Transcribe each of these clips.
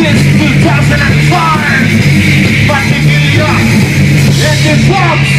Since 2005, Patigilya and the Pops.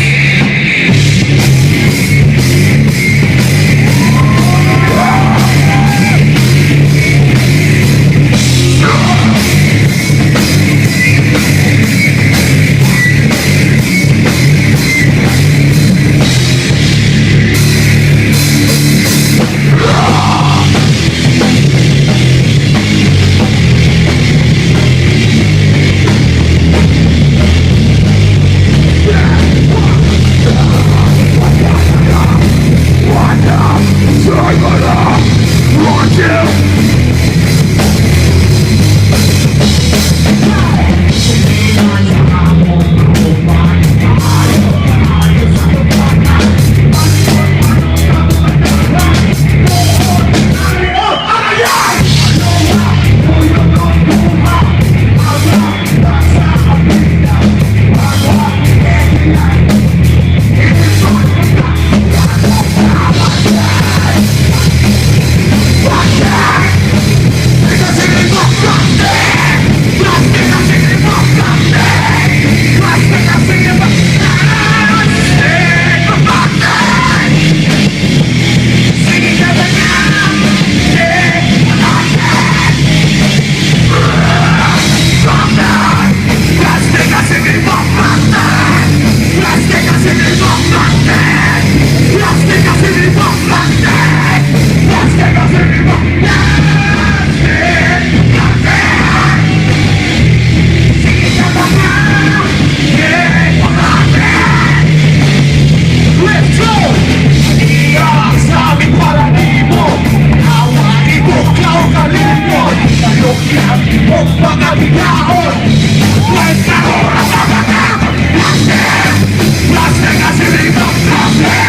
Let's go! Iya sa aming paranibo. Awa ibuklaw kalimon. Talukyan o mga bigaon. Pwesta oras sa mga plastic. Plastic ang sinimo. Plastic.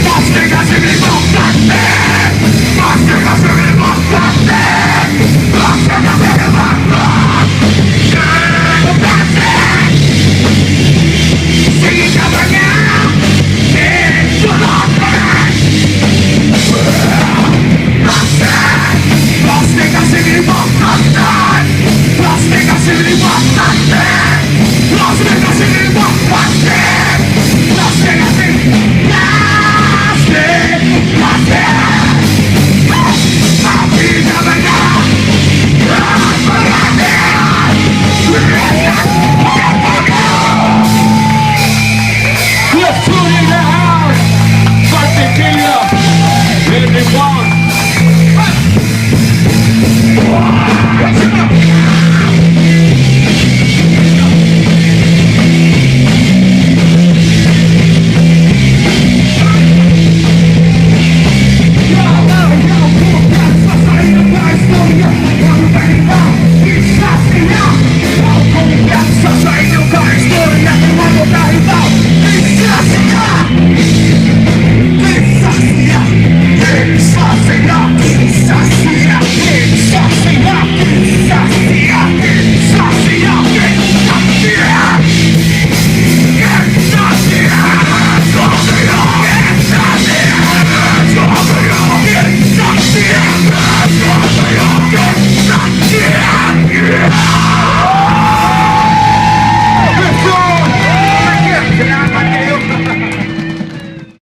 Plastic ang sinimo. Plastic. Plastic ang sinimo. Plastic. Plastic ang sinimo. Plastic. Sige ka ba niya? Plastic! Plastic ang sinimo! Plastic! Plastic ang sinimo! Plastic!